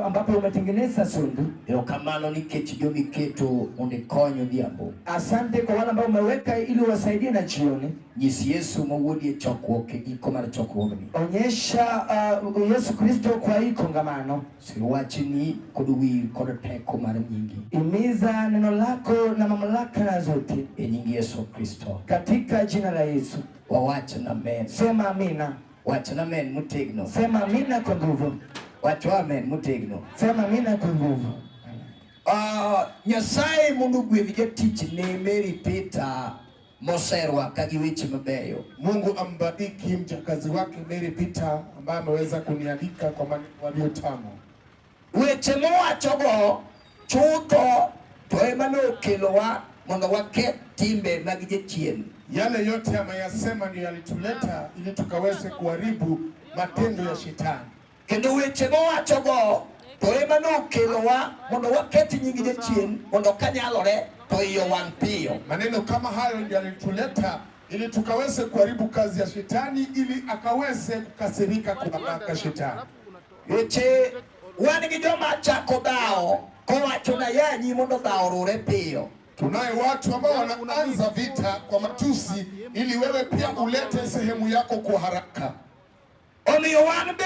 ambapo umetengeneza Sondu. Erokamano nikech jomiketo mondo ikony odhiambo. Asante kwa wale ambao umeweka ili uwasaidie na jioni. Nyis Yesu ma wuodi e chokruok e giko mar chokruogni. Onyesha Yesu Kristo kwa hii kongamano. Sir wachni kod wir kod teko mar nyingi. Imiza neno lako na mamlaka zote E nying Yesu Kristo. katika jina la Yesu. Wawach amen. Sema amina, Wach amen motegno. sema amina kwa nguvu, Wach amen motegno. sema amina kwa nguvu. Nyasaye mondo ogwedh jatichne Mary Peter moserwaka gi weche mabeyo. Mungu ambariki mjakazi wake Mary Peter ambaye ameweza kunialika kwa maneno walio tamu. Weche mowachogo chutho to ema nokelowa mondo waketh timbe mag jachien. Yale yote ameyasema ndio yalituleta ili tukaweze kuharibu matendo ya shetani. Kendo weche mowachogo to ema nokelowa mondo waketh nying jachien mondo kanyalore to iye owang' piyo. Maneno kama hayo ndio yalituleta ili tukaweze kuharibu kazi ya shetani ili akaweze kukasirika kwa haraka shetani. Weche wan gi joma chako dhawo kowacho na yanyi mondo dhawo orure piyo. Tunaye watu ambao wanaanza vita kwa matusi ili wewe pia ulete sehemu yako kwa haraka. Omiyo wan be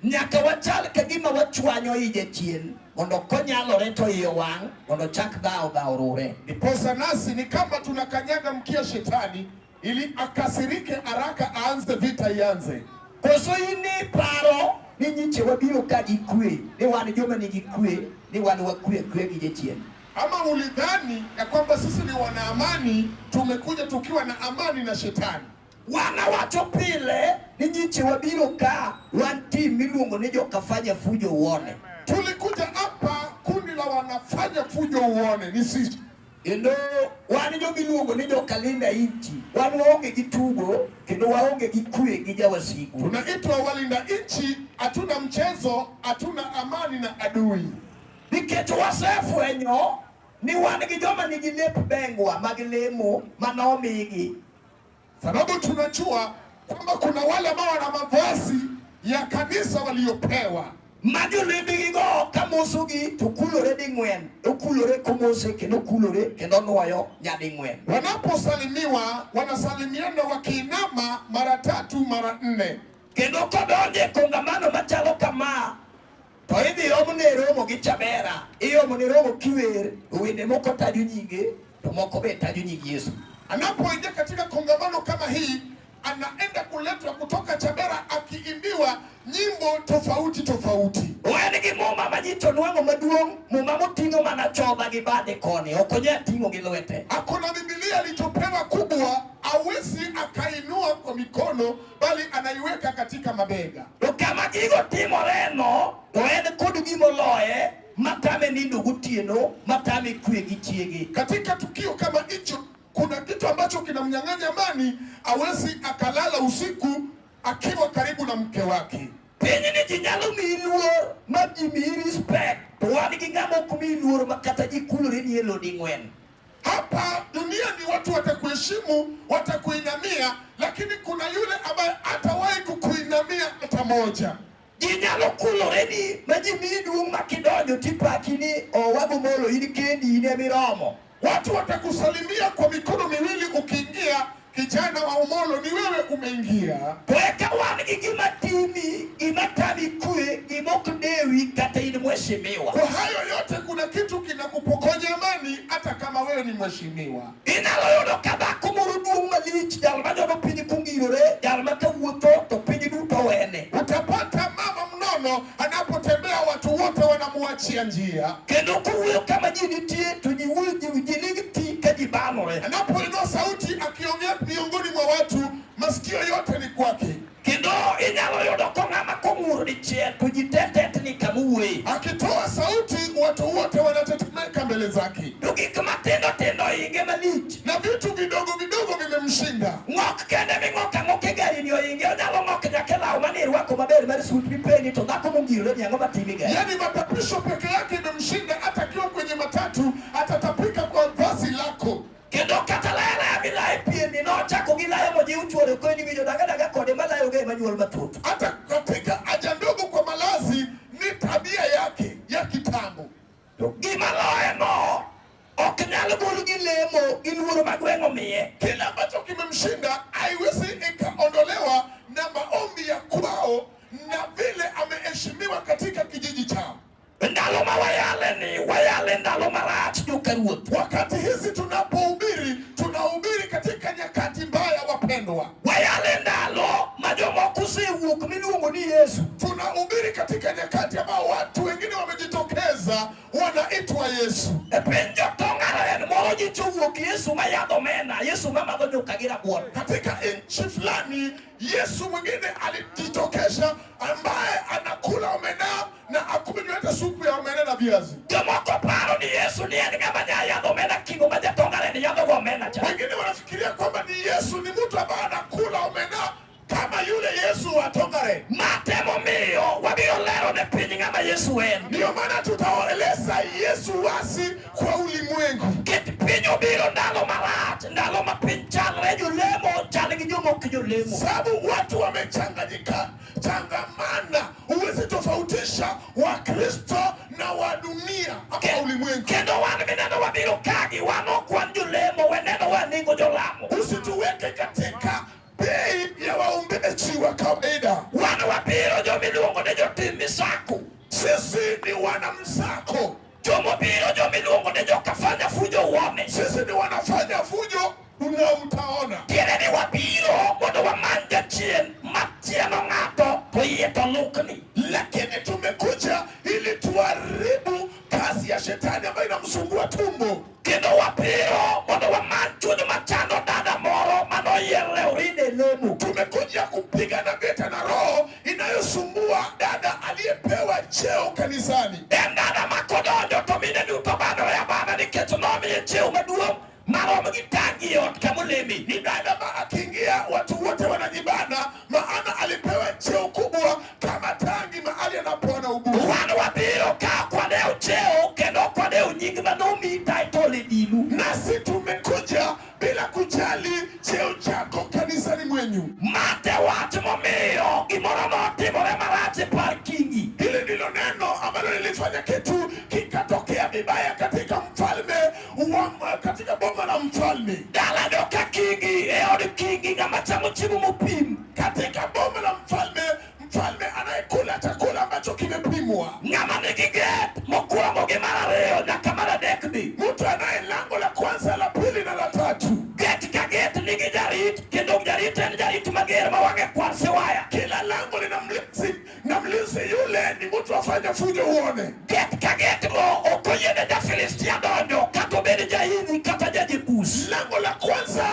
nyaka wachal ka gima wachwanyo i jachien mondo konyalore to iye owang' mondo chak dhawo dhawo orure. Ndiposa nasi ni kama tunakanyaga mkia shetani ili akasirike haraka, aanze vita ianze. Koso in iparo ni nyiche wabiro ka gi kwe, ni wan joma nigi kwe, ni wan wakwe akweya gi jachien. Ama ulidhani ya kwamba sisi ni wana amani, tumekuja tukiwa na amani na shetani? Wan awacho pile ni nyiche wabiro ka wan tim miluongo ni jokafanya fujo uone. Tulikuja hapa kundi la wanafanya fujo uone, ni sisi. Kendo wan jomiluongo ni jokalinda inchi, wan waonge gi tugo kendo waonge gi kwe gi jawasigu. Tunaitwa walinda nchi, hatuna mchezo, hatuna amani na adui. Nikech wasefwenyo ni wan gi joma nigi lep bengwa mag lemo manomigi. Sababu tunajua kwamba kuna wale ambao wana mavazi ya kanisa waliopewa. Ma jolembgigo kamosogi to kulore ding'wen, okulore komose kendo okulore kendo onuoyo nyading'wen. Wanaposalimiwa wanasalimiana wakiinama mara tatu mara nne. Kendo kodonjo e kongamano machalo kama to idhi omne romo gi Chabera, iomone romo kiwer, wende moko tajo nyinge to moko be tajo nying Yesu. Anapoingia katika kongamano kama hii, anaenda kuletwa kutoka Chabera akiimbiwa nyimbo tofauti tofauti. En gi muma ma nyicho nwang'o maduong', muma moting'o mana chodha gi bade koni, ok onyal ting'o gi lwete. Akona Biblia alichopewa kubwa, awezi akainua kwa mikono, bali anaiweka katika mabega. To kama gigo timoreno, to en kod gimoloye matame nindo gotieno, matame kwe gi chiege. Katika tukio kama hicho, kuna kitu ambacho kinamnyang'anya amani, awezi akalala usiku akiwa karibu na mke wake. Pinyni ji nyalo miyi luor ma ji miyi respect, to wan gi ng'ama ok miyi luor ma kata ji kulore ni e lo ding'wen. Hapa duniani watu watakuheshimu, watakuinamia, lakini kuna yule ambaye hatawahi kukuinamia hata moja. Ji nyalo kulore ni ma ji miyi duong' ma kidonjo tipaki ni owago molo in kendi in emiromo. Watu watakusalimia kwa mikono miwili ukiingia, kijana wa Omolo, ni wewe umeingia. To eka wan gi gima timi, gima tami kwe, gima ok dewi kata in mheshimiwa. Kwa hayo yote kuna kitu kinakupokonya amani hata kama wewe ni mheshimiwa. Inyalo yudo ka dhako moro duong' malich, jal manyono piny kongirore, jal ma kawuotho to piny duto wene. Utapata mama mnono anapotembea watu wote wanamuachia njia. Kendo kowuoyo kama ji nitie to ji wuoyo ji ling' thi ka ji banore. Anapoinua sauti akiongea miongoni mwa watu, masikio yote ni kwake. Kendo inyalo yudo ko ng'ama kong'ur dichiel to ji te tetni kama owuoye. Akitoa sauti watu wote wanatetemeka mbele zake. To gik matindo tindo ohinge malich. Na vitu vidogo vidogo vimemshinda. Ng'ok kende ming'ok ang'oka e gari ni ohinge, onyalo ng'ok nyaka e law mane irwako maber mar sut mipenji to dhako mongirore ni ang'o matime e gari. Yaani matapisho peke yake imemshinda, hata akiwa kwenye matatu atatapika kwa vazi lako. Kendo kata layo alaya milayo e pien ni nochako gi layo mojiw chuore kweni winjo daga daga kode malayo ge manyuol mathoth. Hata katika haja ndogo kwa malazi ni tabia yake. To gima loye no ok nyal gol gi lemo gi luoro ma gweng' omiye. Kile ambacho kimemshinda haiwezi ikaondolewa na maombi ya kwao na vile ameheshimiwa katika kijiji chao. Ndalo ma wayale ni wayale ndalo marach joka ruoth. Wakati hizi tunapohubiri, tunahubiri katika nyakati mbaya, wapendwa. Wayale ndalo ma jomoko osewuok miluongo ni Yesu. Tunahubiri katika nyakati ambao watu wengine wamejitokeza wanaitwa Yesu. E piny jotong'ara en moro nyicha owuok Yesu ma yadho omena, Yesu ma madho nyuka gi rabuon. Katika nchi fulani Yesu mwingine alijitokeza ambaye anakula omena na akunywa hata supu ya omena na viazi. Jomoko paro ni Yesu ni en ng'ama nya yadho omena kingo ma jatong'ara en yadho go omena cha. Wengine wanafikiria kwamba ni Yesu ni mtu ambaye anakula omena kama yule Yesu wa Tongaren. Ma temo miyo wabiro lero ne piny ng'ama Yesu en. Ndiyo maana tutaeleza Yesu wasi kwa ulimwengu. Ket piny obiro ndalo marach, ndalo ma piny chalre jolemo chal gi joma ok jolemo. Sababu watu wamechanganyika changamana, huwezi tofautisha Wakristo na wa dunia ama ulimwengu. Kendo wan mineno wabiro kagi, wan ok wan jolemo, weneno waningo jolamo. Usituweke katika bei ya waombezi wa kawaida. Wan wabiro jomiluongo ni jotim misaku. Sisi ni wanamsako, Jomobiro jomiluongo ni jokafanya fujo uone. sisi ni wanafanya fujo una utaona. Tiende ni wabiro mondo wamany jachien machieno ng'ato to iye to lukni. Lakini tumekuja ili tuharibu kazi ya shetani ambayo inamsumbua tumbo. Kendo wabiro mondo wamany chuny machando dada moro manoyier lewrine e lemo. Tumekuja kupigana vita na roho inayosumbua dada aliyepewa cheo kanisani. En dada ma kodonjo to mine duto banore abana nikech nomiye cheo maduong' marom gi tangi e ot kamoleme. Ni dada ma akiingia watu wote wanajibana, maana alipewa cheo kubwa kama tangi mahali anapona ubuyu. Wan wabiro ka ok wadew cheo kendo ok wadew nying manomiyi title e dinu. Nasi tumekuja bila kujali cheo chako kanisani mwenyu. Mate wach momiyo gimoro notimore marach e par kingi. Hili ndilo neno ambalo lilifanya kitu kikatokea vibaya katika mfalme wa, katika boma la mfalme, Dala joka kingi e od kingi ng'ama chamo chiemo mopim. katika boma la mfalme, mfalme anayekula chakula ambacho kimepimwa, Ng'ama nigi get mokwongo gi mar ariyo nyaka mar adek dhi. mtu anaye lango la kwanza, la pili na la tatu. Get ka get nigi jarit kendo jarit en jarit mager ma wang'e kwar siwaya. Kila lango lina mlinzi na mlinzi yule ni mtu afanya fujo uone. Get ka get go ok oyiene ja-Filistia donjo kata obed ja-Hivi kata ja-Jebus. Lango la kwanza,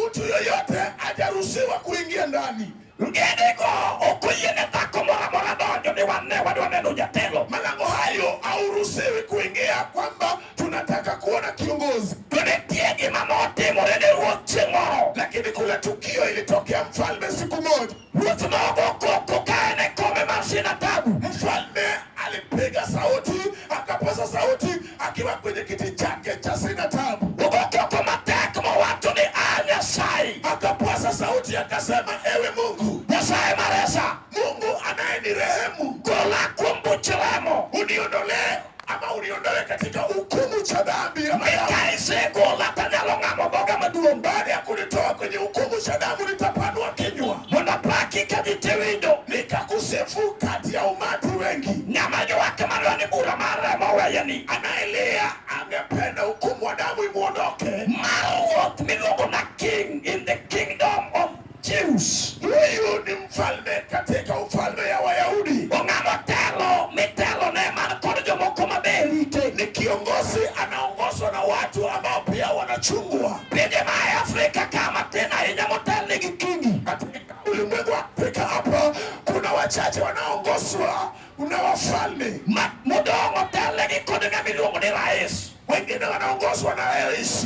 mtu yoyote hajaruhusiwa kuingia ndani. Ngedego ok oyiene dhako moro amora donjo ni wan ne wadwa neno jatelo. Malango hayo hauruhusiwi kuingia, kwamba tunataka kuona kiongozi. To nitie gima notimore ne ruoth chieng' moro. Lakini kuna tukio ilitokea mfalme siku moja. Ruoth nogo koko ka en e kome mar sina tabu. Mfalme alipiga sauti, akapaza sauti akiwa kwenye kiti chake cha sina tabu, Ogo koko matek mowacho ni a Nyasaye. akapaza sauti akasema, ewe Mungu, Nyasaye maresa. Mungu anayenirehemu, Gola kuom buch remo. uniondolee ama uniondoe katika hukumu cha dhambi ama Mi damu. ka isegola tanyalo ng'amo dhoga maduong'. Baada ya kunitoa kwenye hukumu cha damu, nitapanua kinywa Mondo apaki ka ji te winjo. nikakusifu kati ya umati wengi. Ng'ama ywak madwa ni bura mar remo oweye ni. Anayelia angependa hukumu wa damu imuondoke. Mar ruoth miluongo na king in the kingdom of Jews. Huyu ni mfalme katika ufalme ya Wayahudi, Ong'amo telo mitelo ne man kod jomoko maber rite. ni kiongozi anaongozwa na watu ambao pia wanachungwa. Pinje ma e Afrika ka matin ahinya motelne gi kingi. Katika ulimwengu wa Afrika hapa kuna wachache wanaongozwa na wafalme, Ma modong' otelne gi kod ng'ama iluongo ni rais. wengine wanaongozwa na rais.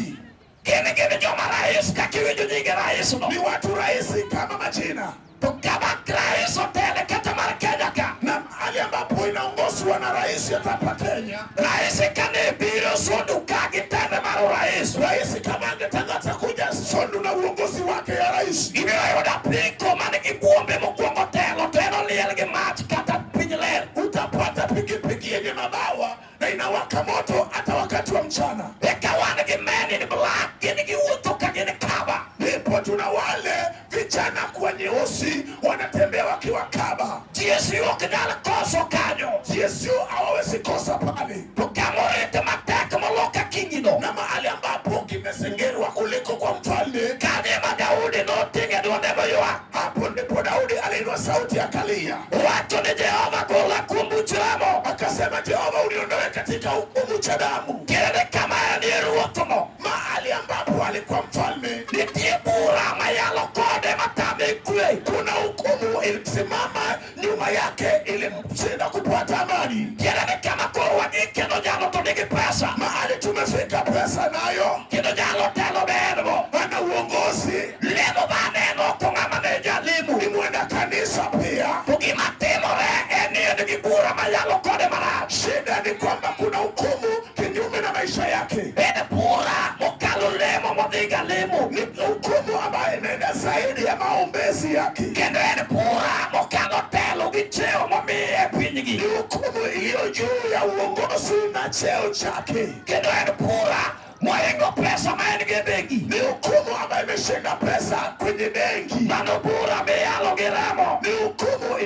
Gin gin joma rais kaka iwinjo nyinge rais no. Ni watu rahisi kama majina, To kama rais otele kata mar Kenya ka. na mahali ambapo inaongozwa na rais hapa Kenya, Rais kane biro Sondu ka gi tende mar urais. rais kama angetangaza kuja Sondu na uongozi wake ya rais, Ibiro yudo apiko man gi buombe mokwongo telo to en oliel gi mach kata piny ler. utapata pikipiki yenye mabawa na ina Wanawaka moto hata wakati wa mchana. Eka wan gi men in black, gin giwuotho ka gin kaba. Ndipo tuna wale vijana kuwa nyeusi wanatembea wakiwa kaba. GSU ok nyal koso kanyo. GSU hawawezi kosa pale, To kamorite matek moloka kingino. Na mahali ambapo kimezingirwa kuliko kwa mfalme, Kanye ma Daudi noting'e dwonde moywak. Hapo ndipo Daudi aliinua sauti akalia, Owacho ni Jehova gola kuom buch remo. Akasema, Jehova uniondoe katika hukumu cha damu. Tiende kama en e ruothno. Mahali ambapo alikuwa mfalme, Nitie bura mayalo kode matame kwe. Kuna hukumu ilisimama nyuma yake ilimshinda kupata amani. Tiende ni kama koro wagik kendo jalo to nigi pesa. Mahali tumefika, pesa nayo, Kendo jalo telo be en go. Ana uongozi. Lemo maneno ok ng'ama ne jalemo. Ni mwenda kanisa pia. To gima timore en ni en gi bura mayalo kode marach. Shida ni kwamba kuna hukumu kinyume na maisha yake. En bura mokalo lemo modhi ga lemo. Ni hukumu ambayo inaenda zaidi ya maombezi yake. Kendo en bura mokalo telo gi cheo momiye e pinygi. Ni hukumu iliyo juu ya uongozi na cheo chake. Kendo en bura mohingo pesa ma en go e bengi. Ni hukumu ambayo imeshinda pesa kwenye benki. Mano bura miyalo gi remo. Ni hukumu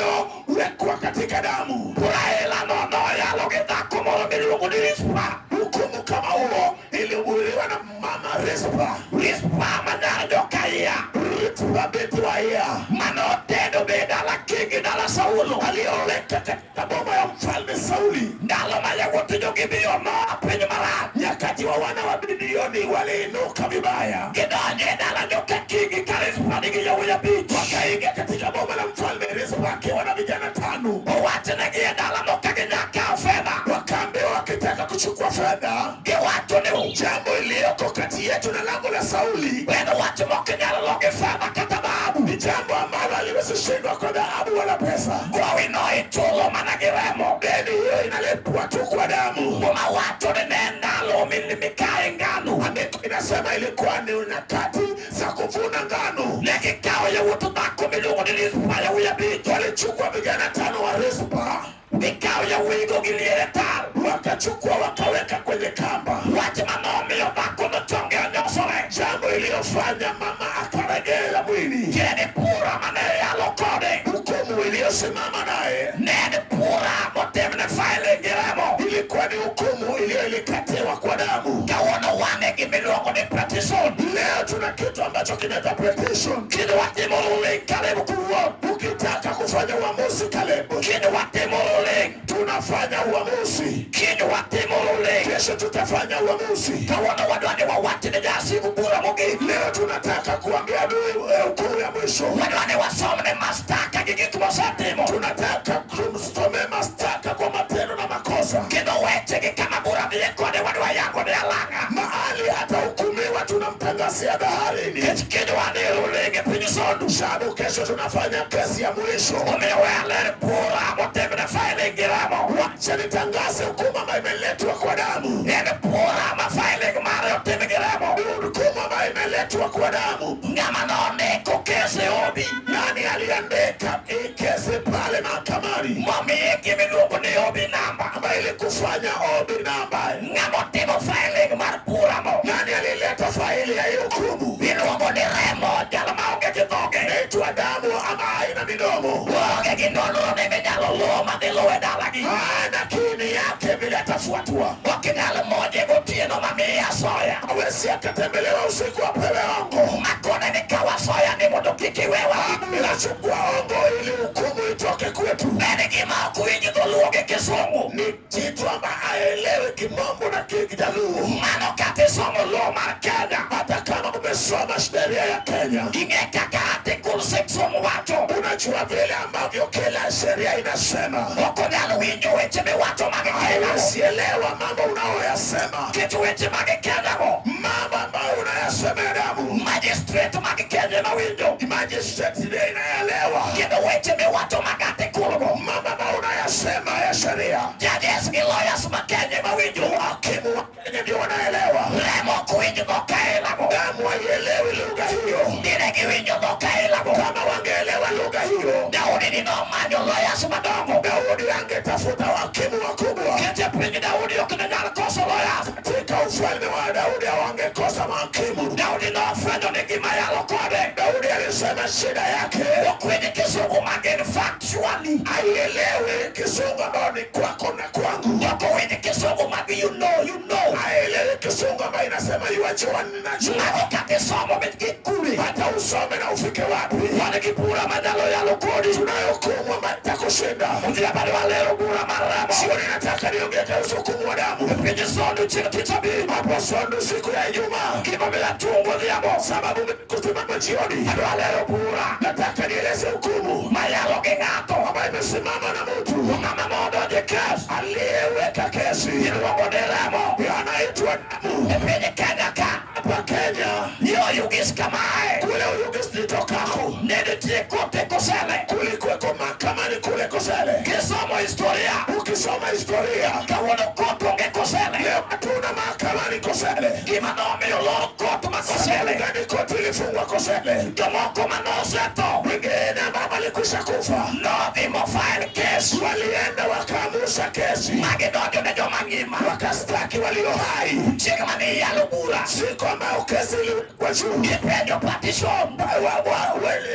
inayowekwa katika damu. Bura ila no noyalo gi dhako moro miluongo ni Rispa. Hukumu kama huo ilihubiriwa na mama Rispa. Rispa manyar Jokaia. Rispa binti wa Aiya. Manotedo be dala kingi dala Saulo. Alioleka katika boma ya mfalme Sauli. Ndalo ma yawuot jo-Gibeon noa piny marach. Nyakati wa wana wa Gibeoni waliinuka vibaya. Gidonjo e dala joka kingi ka Rispa nigi yawuoyi abich. Wakaingia katika boma la mfalme Rispa akiwa na vijana 5. Owachnegi e dalano ka ginya kawo fedha. Wakaambiwa wakitaka kuchukua fedha. Giwacho ni jambo iliyoko kati yetu na lango la Sauli en wach mokinyal lo gi fedha kata dhahabu. Ni jambo ambalo haliwezi shindwa kwa dhahabu wala pesa. Gowi no ichulo mana gi remo. Deni hiyo inalipwa tu kwa damu. Muma wacho ni ne en ndalo mikaye ngano. Andiko inasema ilikuwa ni nyakati za kuvuna ngano. Ne gikawo yawuot dhako miluongo ni Rispa yawuoyi abich. Walichukua vijana 5 wa Rispa. Gikawo yawuoyigo gi liere tal. Wakachukua wakaweka kwenye kamba. Wach manomiyo dhako no chonge onyosore. Jambo iliyofanya mama akaregea mwili. Tiende bura mane yalo kode. Hukumu iliyosimama naye. Ne en bura motimne filing gi remo. Ilikuwa ni hukumu iliyoilikatiwa kwa damu. Kawuono wan e gimiluongo ni petition. Leo tuna kitu ambacho kinaitwa petition. Kiny watimo ruling karibu kuwuok. Ukitaka kufanya uamuzi karibu. Kiny watimo ruling. Tunafanya uamuzi. Kiny watimo ruling. Kesho tutafanya uamuzi. Kawuono wadwa ni wawach ne jasigu bura mogik. Leo tunataka kuambia adui hukumu ya mwisho. Wadwa ni wasomne mashtaka gi gik mosetimo. Tunataka kumsomea mashtaka kwa matendo na makosa. Kendo weche gi kama bura dhiye kode wadwa yango ne alanga. Mahali atahukumiwa tunamtangazia baharini. Nikech kiny wan e ruling e piny Sondu. Sababu kesho tunafanya kesi ya mwisho. Omiyo we aler bura motimne filing gi remo. Wacha nitangaze hukumu ambayo imeletwa kwa damu. En bura ma filing mare otim gi remo. Ni hukumu ambayo imeletwa kwa damu. Ng'ama nondiko kesi Obi. Nani aliandika hii kesi pale mahakamani? Momiye gimiluongo ni Obi namba. Ambayo ilikufanya Obi namba. Ng'ama otimo filing mar bura no. Nani alileta faili ya hii hukumu? Iluongo ni remo, jal maonge gi dhoge. Inaitwa damu ama haina midomo. Onge gi nonro ni minyalo luwo madhi luwo e dalagi. Hana kiini yake vile atafuatwa. Ok inyal monje gotieno mamiye asoya. Hawezi akatembelewa usiku apewe ongo. Makone ni kaw asoya ni mondo kik iwewa. Inachukua ongo ili hukumu itoke kwetu. En gima ok winj dholuo gi kisungu. Ni kitu ambaye haelewi kimombo na Kijaluo. Mano kata isomo law mar Kenya. Hata kama umesoma sheria ya Kenya. Ing'e kaka Article 6 wacho. Unajua vile ambavyo kila sheria inasema. Ok onyal winjo weche miwacho mag Kenya. Hawezi elewa mambo unayoyasema. Nikech weche mag Kenya go. Mambo ambayo unayasema ya damu. Magistrate mag Kenya ema winjo. Magistrate ndiye inaelewa. Kendo weche miwacho mag article go. Mambo ambayo unayasema ya sheria. Judges gi lawyers ma Kenya ema winjo. Hakimu wa Kenya ndio wanaelewa. Remo ok winj dhok aila go. Damu haielewi lugha hiyo. Dine giwinjo dhok aila go. Kama wangeelewa lugha hiyo, Daudi ni nomanyo lawyers madongo. Daudi angetafuta hakimu wakubwa. Nikech e piny Daudi na shida yake. Ok winj kisungu magin factually. Haielewi kisungu ambayo ni kwako na kwangu. Ok owinj kisungu mag you know, you know. Haelewi kisungu ambayo inasema yuajua, ninajua. Mago kata isomo mit gikure. Hata usome na ufike wapi, Wan gi bura manyalo yalo kodi. tunayo hukumu ambayo itakushinda. Odhiambo adwa lero bura mar remo. Jioni nataka niongee kuhusu hukumu wa damu. E piny Sondu chieng' tich abich. Hapo Sondu siku ya Ijumaa, Gimomiyo achung' odhiambo. sababu mimi kusimama jioni, Adwa lero bura nataka nieleze hukumu mayalo gi ng'ato ambayo imesimama na mtu ng'ama nodonjo e kes aliyeweka kesi iluongo ni remo anaitwa damu. e piny Kenya ka. Hapa Kenya Yo Oyugis kamae kule Oyugis nitokako, ne nitie kote Kosele. kulikuweko mahakamani kule Kosele. Kisomo historia Ukisoma historia kawuono kot onge Kosele. leo hatuna mahakamani Kosele. Gima nomiyo lor kot ma Sababu Kosele. gani koti ilifungwa Kosele? Jomoko manosetho Wengine ambao walikwisha kufa nodhi mofile kes walienda wakaamusha kesi, magidonjo ne joma ngima. wakastaki walio hai. Chieng' mane iyalo bura Siku ambayo kesi iliwekwa juu, gipenjo partition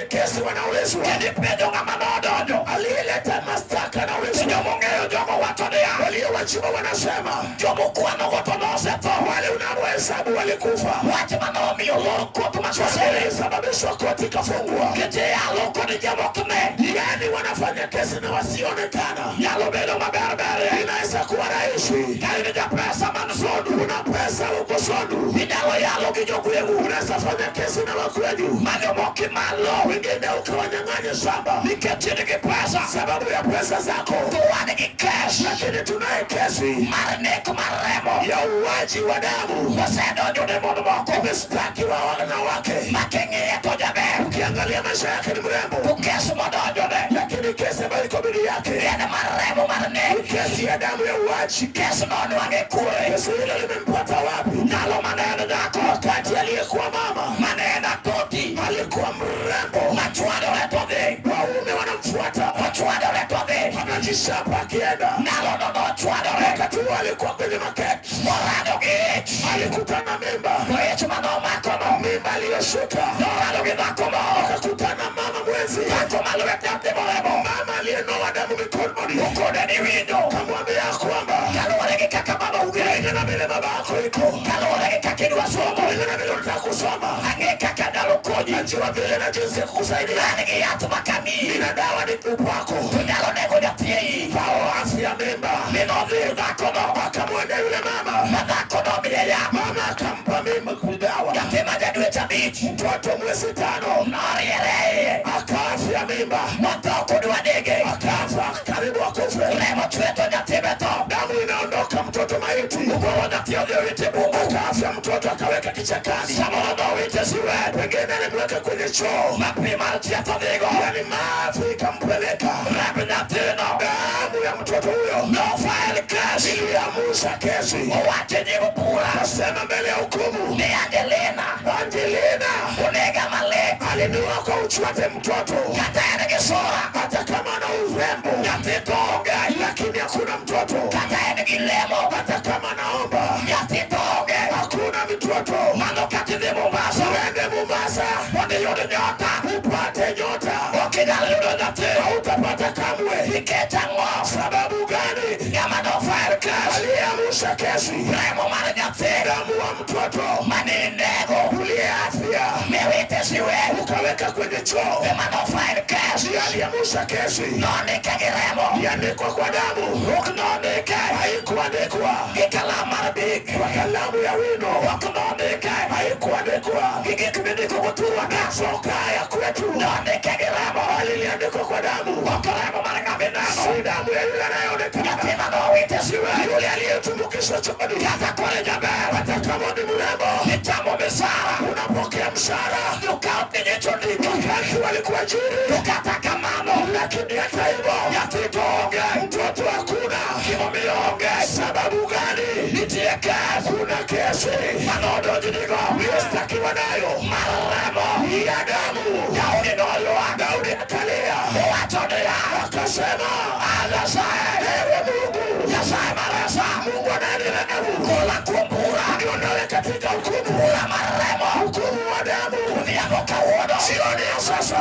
kesi wanaulizwa, kendo ipenjo ng'ama nodonjo. aliyeleta mashtaka To anaulizwa, jomong'eyo jogo wacho niya waliowachiwa wanasema jomokwanogo to nosetho. wale unaohesabu walikufa. Wach manomiyo lor kot ma Kosele Ilisababishwa koti ikafungwa. kijiyalo kod jomok ne Yani wanafanya kesi na wasionekana. nyalo bedo maber ber Inaweza kuwa rahisi. ka in japesa man Sondu Una pesa uko Sondu, inyalo yalo gi jogweng'u unaweza fanya kesi na wakwenyu, ma jomoki malo wengine ukawanyang'anya shamba nikech in gi pesa sababu ya pesa zako, to wan gi kes lakini tunaye kesi mar nek mar remo ya uuaji wa damu mosedonjo ne mon moko imestaki wa wanawake. ma king'iye to jaber Ukiangalia maisha yake ni mrembo, to kes modonjone lakini kesi ambayo iko mbele yake en mar remo mar nek. kesi ya damu ya uuaji. Kes no nwang'e kure Kesi hilo limempata wapi? ndalo mane en nyako Wakati aliyekuwa mama mane en atoti alikuwa mrembo, machwadore to dhi waume wanamfuata, ochwadore to dhi anajishapa akienda. ndalo no nochwadore Wakati huo alikuwa kwenye maketi, morado gi ich alikutana mimba, to ich manomakono mimba aliyoshuka, norado gi dhako moro akakutana mama mwenzi, dhako ma lwete otimo remo mama aliyenoa damu mikononi, okone ni winjo kamwambia kwamba kaluwore gi kaka baba ugre kulingana vile baba yako iko, kaluwore gi kaka idwa somo kulingana vile unataka kusoma, ang'e kaka anyalo konyi najua vile na jinsi ya kukusaidia. an gi yath makamiyi Nina dawa ni upako to nyalo nego nyathi e iyi pao afya mimba. mi nodhi ir dhakono Akamwendea yule mama, ma dhakono miye yath mama akampa mimba dawa. nyathi ma ja dweche abich Mtoto mwezi 5 noriere e iye akaafya mimba, motho kodwa nege akafa karibu akufe. remo chwe to nyathi be tho Damu inaondoka, mtoto maiti. ogolo nyathi odhi owite bungu Akaafya mtoto akaweka kichakani, samoro nowite siwe pengine alimweka kwenye choo, ma pi mar chieth odhigo yani mavi ikampeleka. remb nyathino Damu ya mtoto huyo nofile kes iliamusha kesi, owacho e nyim bura akasema mbele ya hukumu, ni Angelina Angelina onega malit alinua kwa uchwate mtoto, kata en gi sura hata kama ana urembo, nyathi to onge lakini hakuna mtoto. kata en gi lemo Hata kama anaomba, nyathi to onge hakuna mtoto. mano kata idhi Mombasa Uende Mombasa mondo iyud nyota upate nyota, ok inyal yudo nyathi hautapata kamwe. nikech ang'o Sababu gani? ng'ama nofile kes Aliyeamusha kesi, remo mar nyathi damu wa mtoto mane inego uliye afya miwite siwe ukaweka kwenye choo, ema nofile kes ndiye aliyeamusha kesi, nondike gi remo iliandikwa kwa damu, ok nondike haikuandikwa gi kalam mar bik kwa kalamu ya wino, ok nondike haikuandikwa gi gik mindiko go thurwa ka soka ya kwetu, nondike gi remo bali iliandikwa kwa damu, ok remo mar ng'ama ineno si damu ya yule anayeonekana, nyathi manowite siwe yule aliyetumbukizwa chooni. kata kore jaber Hata kama ni mrembo, ichamo misara unapokea mshahara. jokaw pinye chondiko Wakati walikuajiri, to kata kamano lakini hata hivyo nyathi to onge mtoto hakuna. gimomiyo onge Sababu gani? nitie kes Kuna kesi manodonjnigo uliostakiwa nayo mar remo ya damu. Daudi noywak Daudi akalia owacho niya akasema, a Nyasaye ewe Mungu, Nyasaye maresa Mungu anayenirehemu, gola kuom bura niondoe katika hukumu, bura mar remo hukumu wa damu. odhiambo kawuono Jioni ya sasa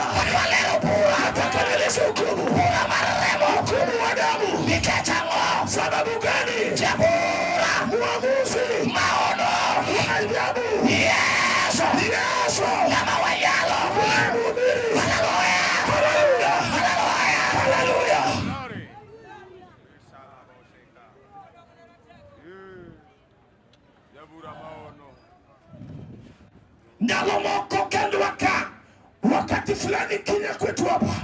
Baba Bugani, Jabura, mwamuzi maono, wa ajabu, Yesu, Yesu kama wayalo, mhubiri. Haleluya, Haleluya, haleluya. haleluya. Glory. Jabura maono. Ndalo moko kendwa ka, Wakati fulani Kenya kwetu hapa,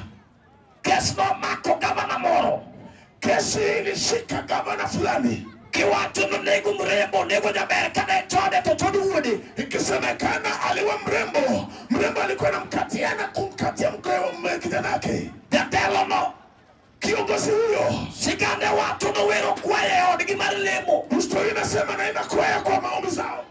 kes nomako gavana moro, kesi ilishika gavana fulani, kiwacho nonego mrembo, nego jaber kane chode to chod wuode. ikisemekana aliwa mrembo, mrembo alikuwa anamkatia na kumkatia mkewe kijana yake. Jatelo no Kiongozi huyo, sigande wacho nowero kwaya e odgi mar lemo. historia inasema naimba kwaya kwa maombi zao.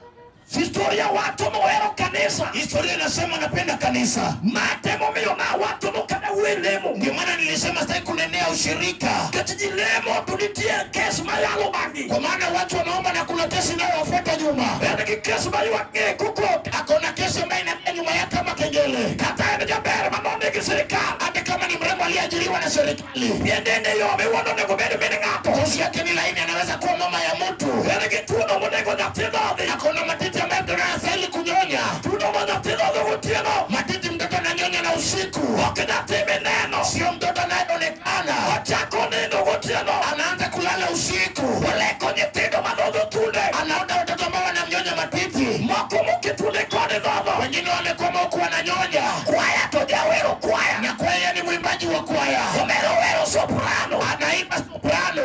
Historia wacho nohero kanisa. Historia inasema napenda kanisa, Mate momiyo nawacho nokada wuoyo lemo. ndio maana nilisema sitaki kunenea ushirika, Nikech ji lemo to nitie kes mayalo bang'i. kwa maana watu wanaomba na kuna kesi inayowafuata nyuma. En gi kes maywak ng'e kokok. Akona kesi ambayo inakuja nyuma yake kama kengele, Kata en jaber manondiki sirikal. hata kama ni mrembo aliyeajiriwa na serikali. Pien dende yom iwuon onego bed min ng'ato. Ngozi yake ni laini, anaweza kuwa mama ya mtu. En gi tuono monego nyathi dhodhi. Akona matiti ambayo mtoto anastahili kunyonya, Tuono ma nyathi dhodho gotieno. matiti mtoto ananyonya na usiku, Ok nyathi mineno. sio mtoto anayeonekana. Ochako nindo gotieno. Anaanza kulala usiku, Oleko nyithindo madhodho thunde. anaota watoto ambao wanamnyonya matiti, Moko moketunde koni dhodho. wengine wamekwama huku wananyonya. Kwaya to jawero kwaya. Na kwaya ni mwimbaji wa kwaya, Omero wero soprano. anaimba soprano.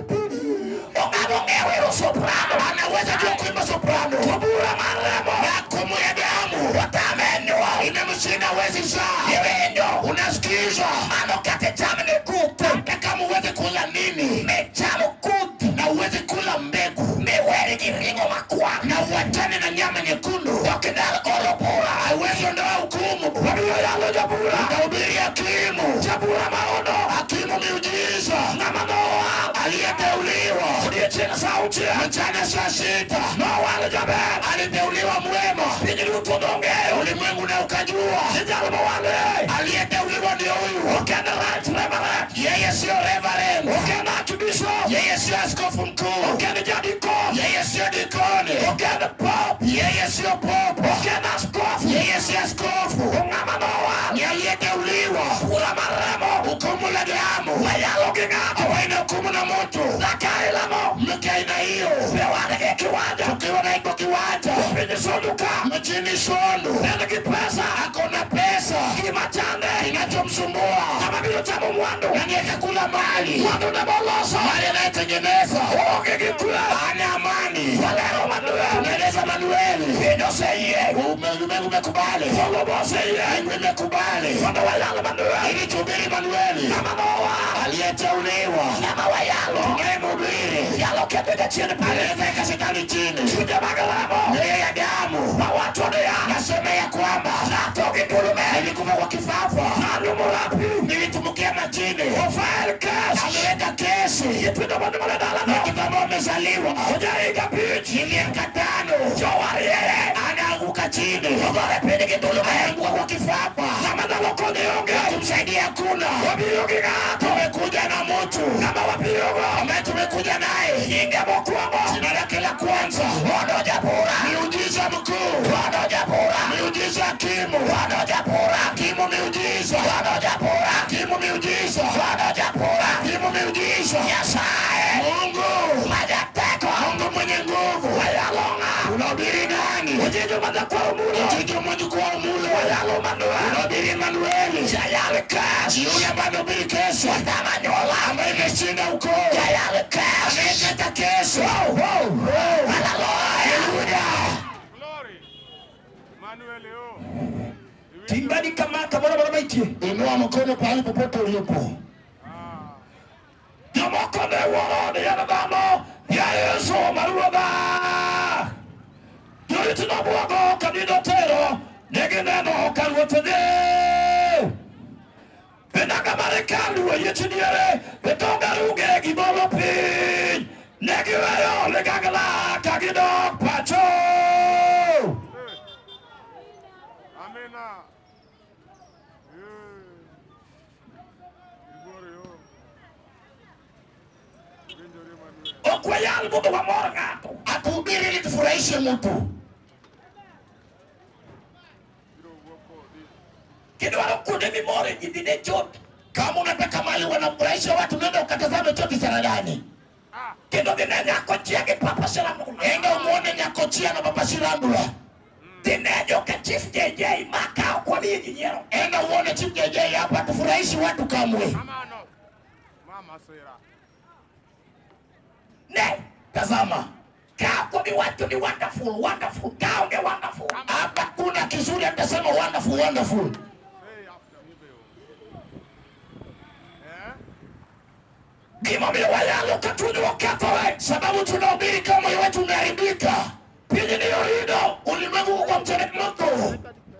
Ong'ano ng'e wero soprano. Anaweza jua kuimba soprano. To bura mar remo. Na hukumu ya damu Otame nyuol. imemshinda, hawezi zaa. Iwinjo. Unasikizwa? Mano kata cham ni kuthe. Hata kama uweze kula nini Micham kuth. na uweze kula mbegu Miweri gi ring'o makwar. na uachane na nyama nyekundu, Ok inyal golo bura. haiwezi ondoa hukumu. Wabiro yalo jabura. Utahubiri hakimu, Jabura maono. hakimu miujiza, Ng'ama noa. aliyeteuliwa Odiechieng' sa auchiel. mchana saa sita Nowal jaber. aliteuliwa mwema, Piny duto nong'eyo. ulimwengu na ukajua Ni jal mowale. aliyeteuliwa ndio huyu. Ok en right reverend. Yeye sio reverend, Ok en archbishop. yeye sio askofu mkuu, Ok en jadikon. yeye sio dikoni, Ok en pop. yeye sio popo, Ok en askofu. yeye sio askofu, Ng'ama nowal. ni aliyeteuliwa. Bura mar remo. Hukumu la damu Mayalo gi ng'ato. haina hukumu na mtu. Nakailano. Mke aina hiyo Be wan gi kiwanja. tukiwa na iko kiwanja Piny Sondu ka. mjini Sondu, En gi pesa. akona pesa, Gima chande. kinachomsumbua Ng'ama biro chamo mwandu. nani atakula mali, Mwandu ne moloso. mali anayetengeneza Onge gi kwe. hana amani. Walero Manuel. Tunaeleza Manueli, Piny oseyie. ulimwengu umekubali, Polo boseyie. mbingu imekubali, Mondo wayal Manuel. ili tuhubiri Manueli Ng'ama nowal. aliyeteuliwa, Ng'ama wayalo. tunayemhubiri Yalo ketho jachien piny. anaweza shetani chini, Chunje mag remo. mioyo ya damu. Mawacho niya. Nasema ya kwamba Nato gi tulume. nilikufa kwa kifafa, Nalumo rapi. nilitumbukia majini, Ofael kes. ameweka kesi Nyithindo monyuol e dalano. watoto ambao wamezaliwa Ojahiga abich. ni miaka tano, Jowariere. anaanguka chini, Ogore piny gi tulume. anaanguka kwa kifafa, Ng'ama nyalo konye onge. kumsaidia hakuna. Wabiro gi ng'ato. Tumekuja na mtu Ng'ama wabirogo. ambaye tumekuja naye, Nyinge mokwongo. jina lake la kwanza Ono jabura. miujiza mkuu, Ono jabura. miujiza hakimu, Ono jabura. hakimu miujiza, Ono jabura. hakimu miujiza, Ono jabura. hakimu miujiza. Nyasaye. Mungu, Majateko. Mungu mwenye nguvu, Wayalong'a. unahubiri nani? Ojijo majakwar mulo. Mtoto mwenye kuwa mulo, Wayalo Manuel. unahubiri Manueli, Jayal kes. yule ambaye amehubiri kesi Watama nyuola. ambaye imeshinda ukoo, Jayal kes. anayekata kesi. Hallelujah. Haleluya! Glory. Emmanuel yo. Timbani kama kamoro moro maitie. Inua mkono pahali popote ulipo. Jomoko ne wuoro ni en dhano. Ya Yesu ma Ruodha. Jorit nobwogo ka nindo tero. Ne gineno ka Ruoth dhi. E nanga mar hekalu oyiech diere. E tonga ruge gibolo piny. Ne giweyo ligangla ka gidok pacho. Amina. Ibuoro yo. Winjore Emmanuel. Ok wayal mondo wamor ng'ato. Hatuhubiri ili tufurahishe mtu. Biro wuok kodi. Kidwaro kuonde mimore ji dhi ne chot. Kama unataka mali wanafurahisha watu, nenda ukatazame choti saradani, Ah! Kendo dhi ne nyako chia gi Papa Shirandula. enda umuone Nyakochia na Papa Shirandula, Dhi ne joka Chief JJ ma ka ok wamiye ji nyiero. enda uone Chief JJ hapa, hatufurahishi watu kamwe. Kamano. Mama sera. Ne, Tazama ka ok wabi wacho ni wonderful, wonderful, ka onge wonderful. hapa, kuna kizuri, atasema wonderful, wonderful. Say after me be Eh? Gimomiyo wayalo ka chunywa okethore. Sababu tunahubiri kama moyo wetu umeharibika. Piny ni orido. Ulimwengu uko kwa mteremko.